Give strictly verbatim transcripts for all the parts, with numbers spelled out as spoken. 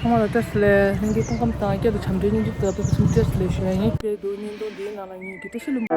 ཚང་མ་ལ་བཀྲ་ཤིས་བདེ་ལེགས། ལྷན་རྒྱས་སྐུ་ཁམས་བཟང་། བསྐྱར་དུ་བྱམས་བརྩེའི་སྙིང་སྟོབས་དང་ཕུན་སུམ་བཀྲ་ཤིས་བདེ་ལེགས་ཞུ་ཡ་ཡིན། དེ་འདུག་བརྙན་ཐུང་འདིའི་ནང་ལ་ངས་གི་བཀྲ་ཤིས་ལྷུན་པོ།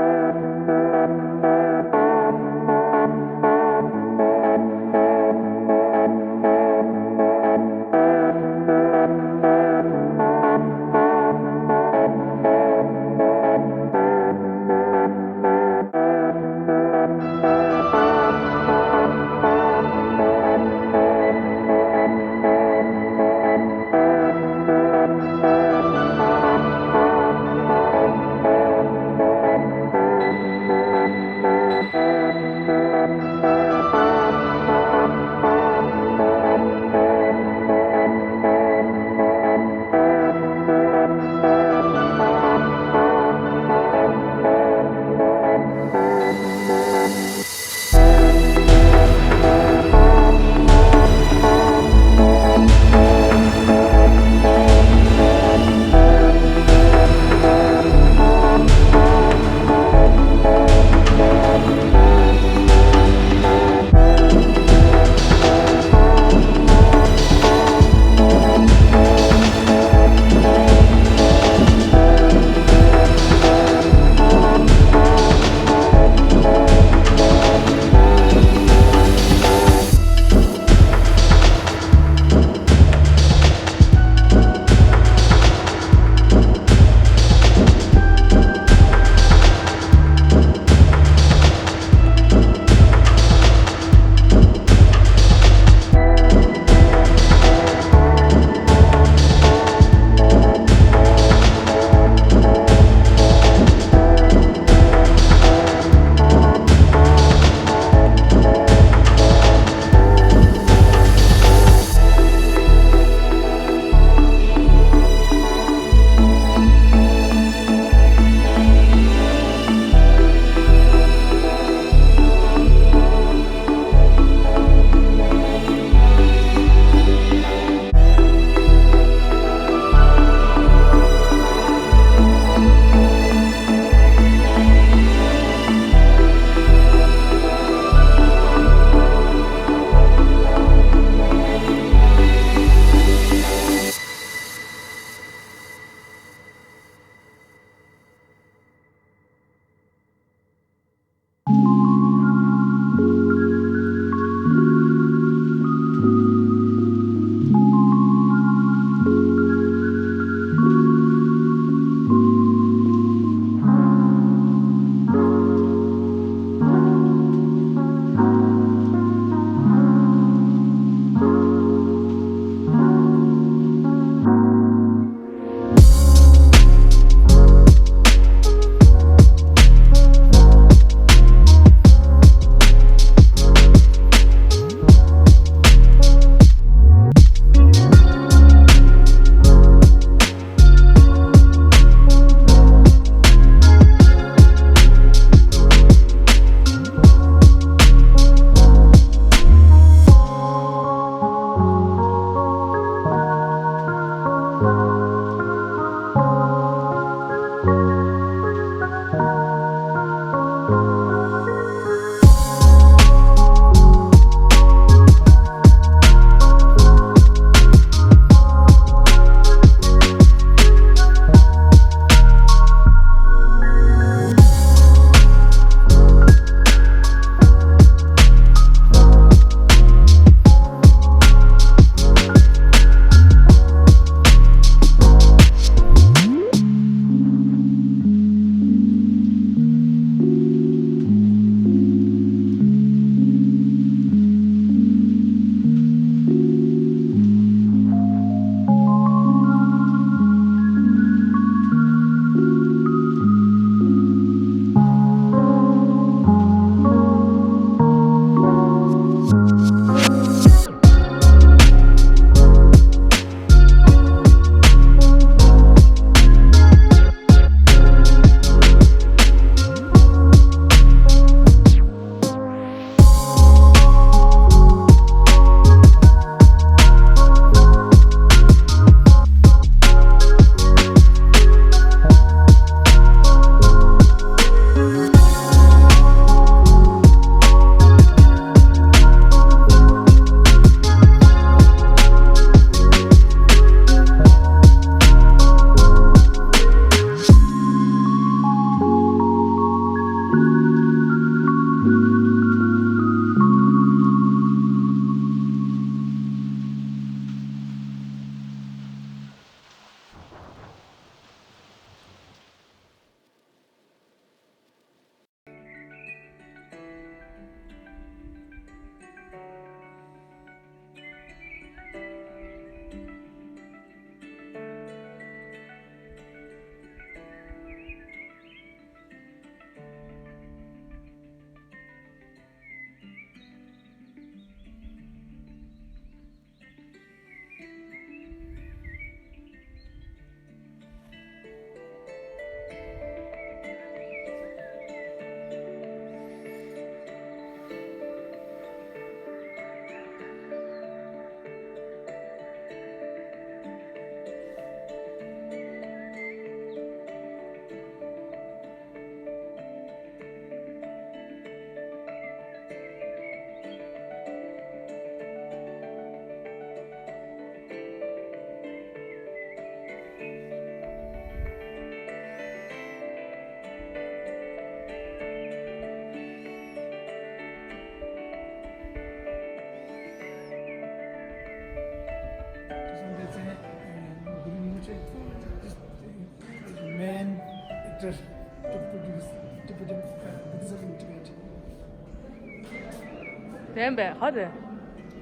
དེ་ཡིན་པས་ག་རེ།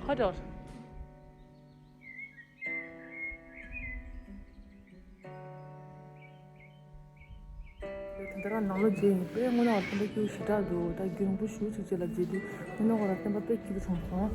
ག་རེ། དེ་འདྲ་ནང་ལོགས་མཇལ་ཡིན་པས། དངོས་གནས་བར་སྟོན་པ་སྐྱིད་པོ་ཞེ་དྲག་འདུག་ད་རྒྱུན་རིང་པོ་ཞེ་པོ་ཅིག་རྗེས་ལ་མཇལ་དུས་དངོས་གནས་ཁོ་རང་སྟོན་པ་དཔེ་སྐྱིད་པོ་བྱུང་སོང་།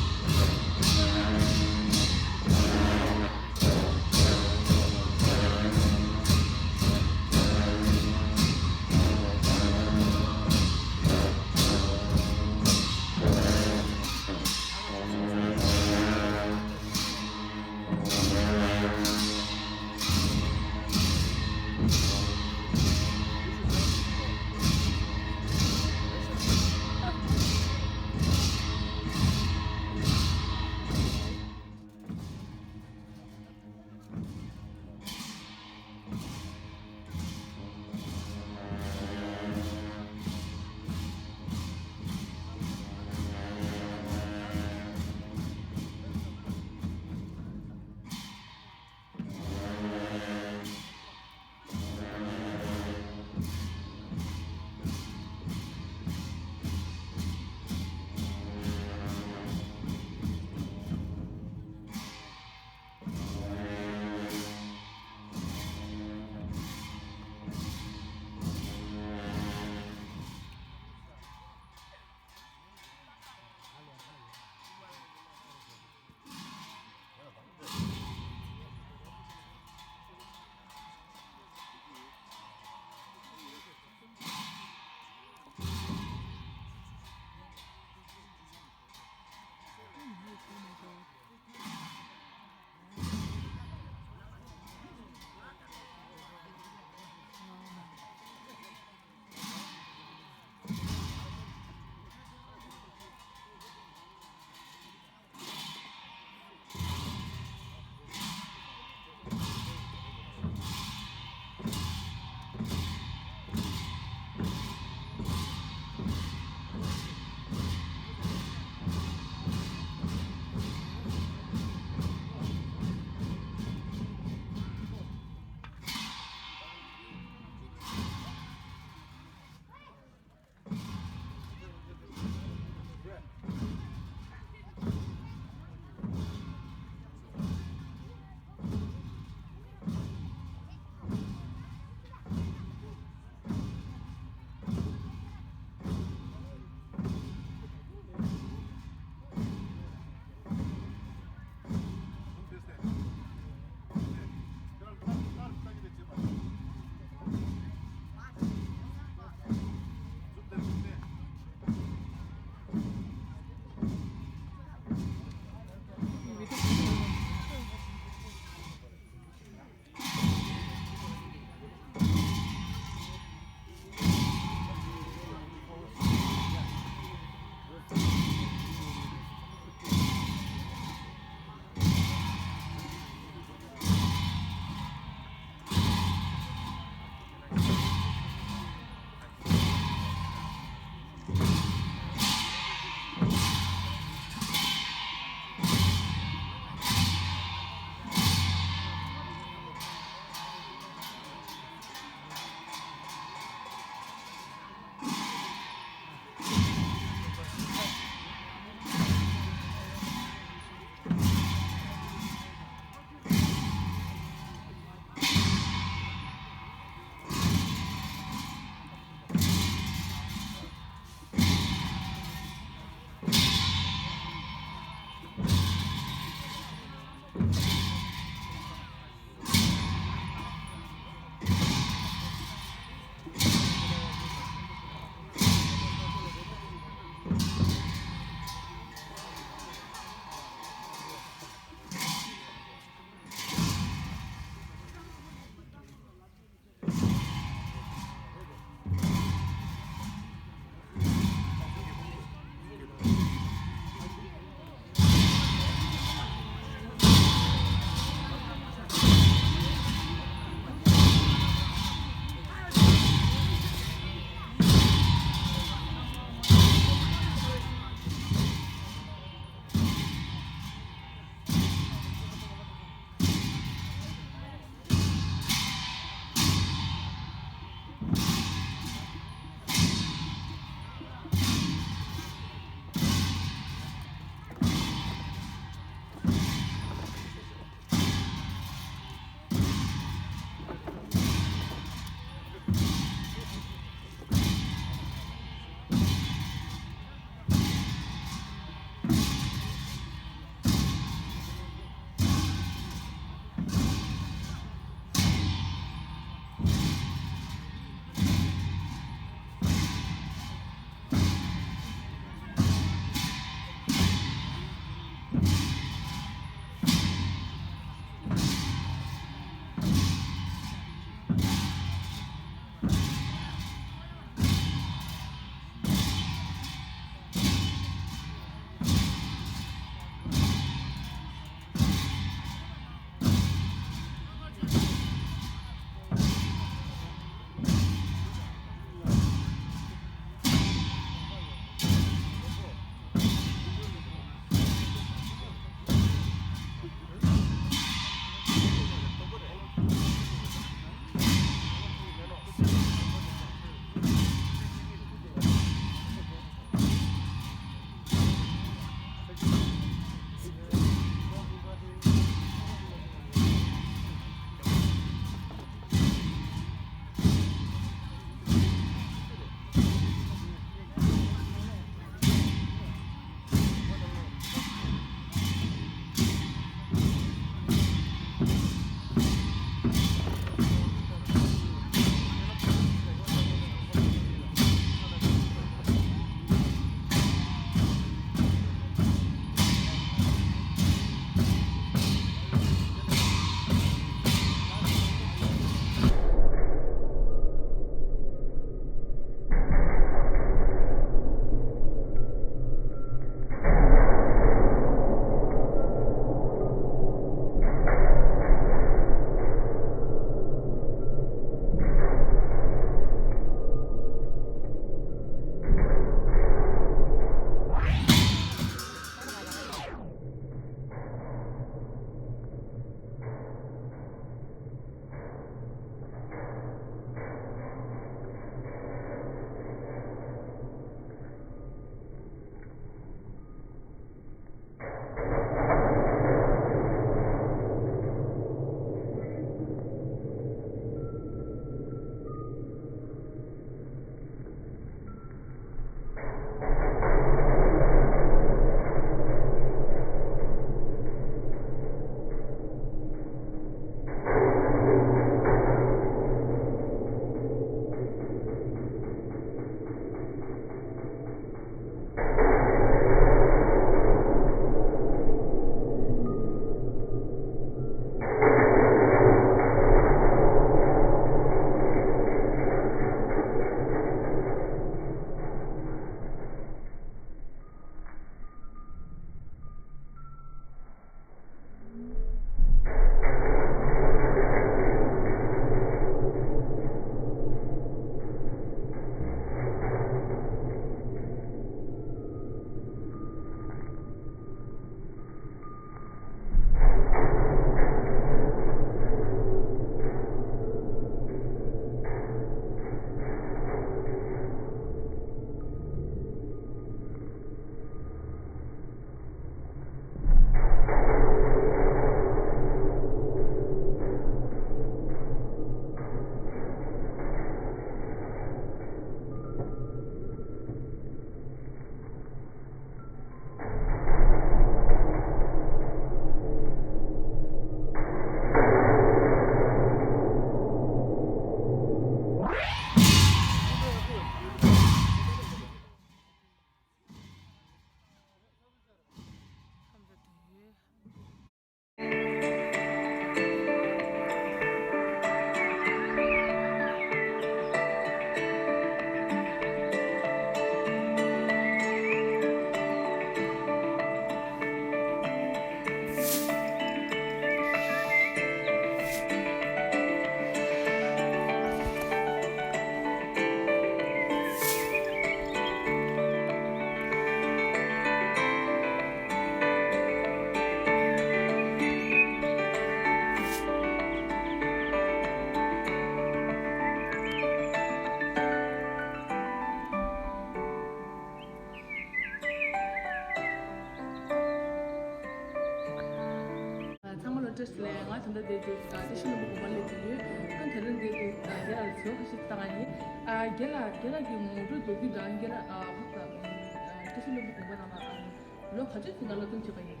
དེ་དེ་བཀྲ་ཤིས་ལྷུན་པོ་དགོན་པ་ལ་སླེབས་ཡོད། ཨ་དེ་རིང་དེ་དེ་རྒན་ལགས་ལ་དྲི་བ་ཁ་ཤས་བཏང་ཡིན། ཨ་རྒན་ལགས་རྒན་ལགས་ཀྱི་ངོ་སྤྲོད་མདོར་བསྡུས་དང་རྒན་ལགས་ཨ་ཧ་ད་བཀྲ་ཤིས་ལྷུན་པོ་དགོན་པ་ནང་ལ་ཨ་ལོ་ག་ཚོད་ཙམ་ལ་སློབ་སྦྱོང་བྱས་པ་ཡིན།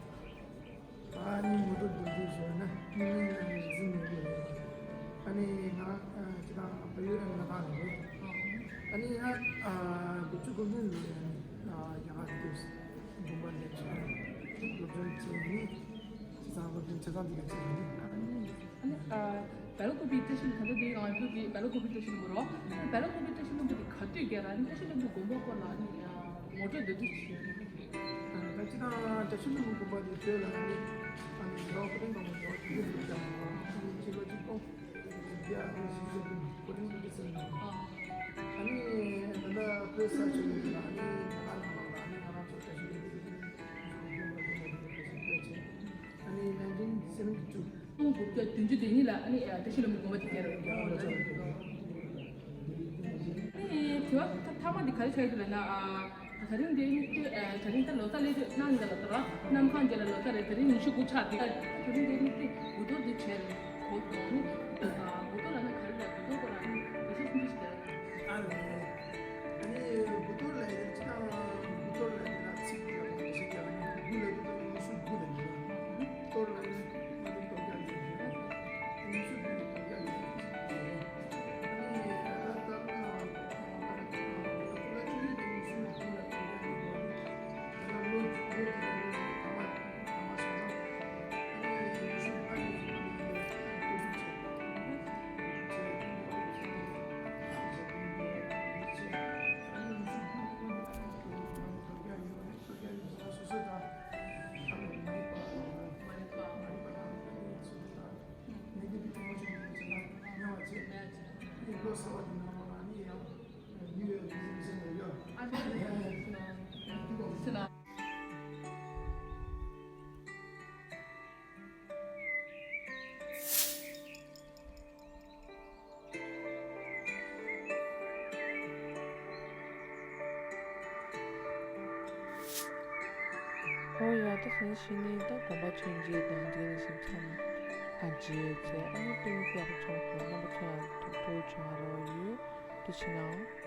ཨ་ནི་ངོ་སྤྲོད་མདོར་བསྡུས་ཞུས་ན་ཉི་མ་ལ་ནི་རིག་འཛིན་ནོར་བུ་རེད། ཨ་ནི་ང་ཨ་ཅི་དང་བལ་ཡུལ་ཨ་ནི་ལ་དྭགས་ནས་རེད། ཨ་ནི་ང་ཨ་དགུ་བཅུ་གོ་བདུན་ལོ་ཡ་ནི་ཨ་རྒྱ་གར་དུ་དགོན་པ་ལ་ཆགས་སློབ་སྦྱོང་བྱས་ནི་བྱས་ཙང་སློབ་སྦྱོང་བྱས་ཙང་འདི་ག་བྱས་ནི། ཨ་ནི་ཨ་བེ་ལ་ཀོ་པི་བཀྲ་ཤིས་ལྷུན་པོ་དེ་ང་ཚོ་དེ་བེ་ལ་ཀོ་པི་བཀྲ་ཤིས་ལྷུན་པོ་རོ། ཨ་ནི་བེ་ལ་ཀོ་པི་བཀྲ་ཤིས་ལྷུན་པོ་དེ་ག་དུས་རྒྱ་ར་ནི་བཀྲ་ཤིས་ལྷུན་པོ་དགོན་པ་སྐོར་ལ་ཨ་ནི་ངོ་སྤྲོད་མདོར་བསྡུས་ཞུས་ཡིན། ད་ཅི་དང་བཀྲ་ཤིས་ལྷུན་པོ་དགོན་པ་དེ་བོད་ལ་ནི་ཨ་ནི་རྒྱལ་བ་སྐུ་ཕྲེང་དང་པོ་རྒྱལ་བ་དོན་གྲུབ་ཀྱང་ཨ་ནི་སྤྱི་ལོ་གཅིག་སྟོང་བརྒྱ་དང་བཞི་བཅུ་ཞེ་བདུན་སྐུ་ཕྲེང་བཅུ་གསུམ་ནང་ཨ་ནི་ད་ལྟ་བོད་ས་ཆ་ལ་ཨ་ནི་ང་རང་ནང་ལ་ཨ་ནི་ང་རང་ཚོ་བཀྲ་ཤིས་ལྷུན་པོ་དེ་ཨ་ནི་ནང་དོན་སེམས་ཀྱི་བཅུ། ཁོང་དགུ་བརྒྱ་བདུན་ཅུ་དོན་གཉིས་ལ་ཨ་ནི་བཀྲ་ཤིས་ལྷུན་པོ་དགོན་པ་དེ་གས་རེད། ཨ་ནི་དྲི་བ་ཐ་མ་དེ་ག་རེ་ཆགས་ཡོད་ལབ་ན། ཨ་ད་རིང་འདི་ནི་ཨ་ད་རིང་ད་ལོ་ཙཱ་སླེབས་དུས་གནངས་ཉིན་ད་ལོ་ཙཱ་ར་གནམ་གང་རྗེས་ལ་ལོ་ཙཱ་རེད། ད་རིང་ཉི་ཤུ་དགུ་ཆགས་འདུག་ད་རིང་འདི་ནི་དགུ་གཏོར་འདི་བྱས་རེད། གོ་དོན་ནི་ཨ་དགུ་གཏོར་ལབ་ན་ག་རེ་ལབ། དགུ་གཏོར་སྐོར་ལ་ཨ་ནི་འགྲེལ་བཤད་ཆུང་ཆུང་ཞིག་རྒྱག་ཨ་ནི་དགུ་གཏོར་ལབ་ཡ་ཅི་དང་དགུ་གཏོར་ལབ་ཡ་ལ་ཚིག་དགུ་ལ་གོ་ཞིག་ཡ་ནི་དགུ་ལབ་ཡ་ཉི་ཤུ་དགུ་ལ་ཉི་གཏོར་ལ་ནི་ང་ཚོ་གཏོར་རྒྱག་ཡོད་ཉི་ཤུ་དགུ་ལ་གཏོར་རྒྱག་ཡོད་ཨ་ནི་ད་ལྟ་ད་ལྟ་ལ་ཉི་ཤུ་དགུ་ལ་གཏོར་རྒྱག་ཡོད་ད་ལོ་ལོ་དེ་ད་མ། ཨོ་ཡ། ད་སོང་ཕྱིན་ནས་ད་དགོན་པ་མཆོད་མཇལ་དང་དེ་ནས་ཞིག་མཚམས་ཨ་མཇལ་བྱས། ཨ་ནི་སྤུན་གསར་ཆུང་ཚོ་རྣམ་པ་ཚོ་ཡང་ཐུགས་སྤྲོ་བྱུང་བ་རེ་བ་ཡོད། དུ་ཕྱིན་ནའང་